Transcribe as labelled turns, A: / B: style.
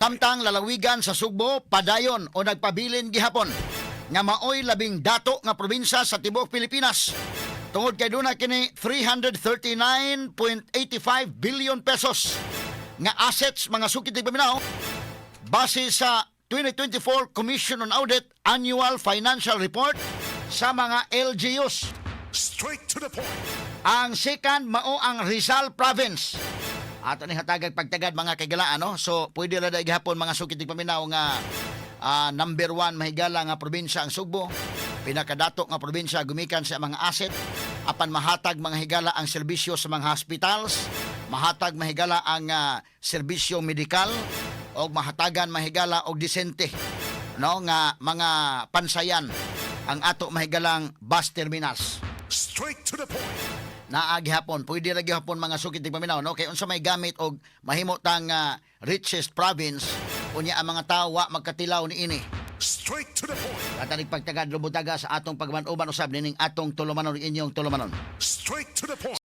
A: Samtang lalawigan sa Sugbo padayon o nagpabilin gihapon nga maoy labing dato nga probinsya sa tibuok Pilipinas tungod kay duna kini 339.85 billion pesos nga assets, mga suki tigpaminaw, base sa 2024 Commission on Audit Annual Financial Report sa mga LGUs.
B: Straight to the point.
A: Ang second mao ang Rizal Province. Ato ni hatagag pagtagad, mga kaigalaan, no? So pwede ra dai gihapon, mga suki tigpaminaw, nga number one, mahigala, nga probinsya ang Sugbo. Pinakadato nga probinsya gumikan sa mga asset, apan mahatag, mga higala, ang serbisyo sa mga hospitals, mahatag, mahigala, ang serbisyo medikal og mahatagan, mahigala, og disente, no, nga mga pansayan ang ato mahigalang bus terminals.
B: Straight to the point.
A: Naa gihapon, pwede ra gihapon, mga suki tigpaminaw, no, kay unsa may gamit og mahimo tang richest province unya ang mga tawo wa magkatilaw niini?
B: Straight to the point.
A: Katanig pagtagad lubutaga sa atong pagman-uban usab nining atong tulumanon, inyong tulumanon.
B: Straight to the point.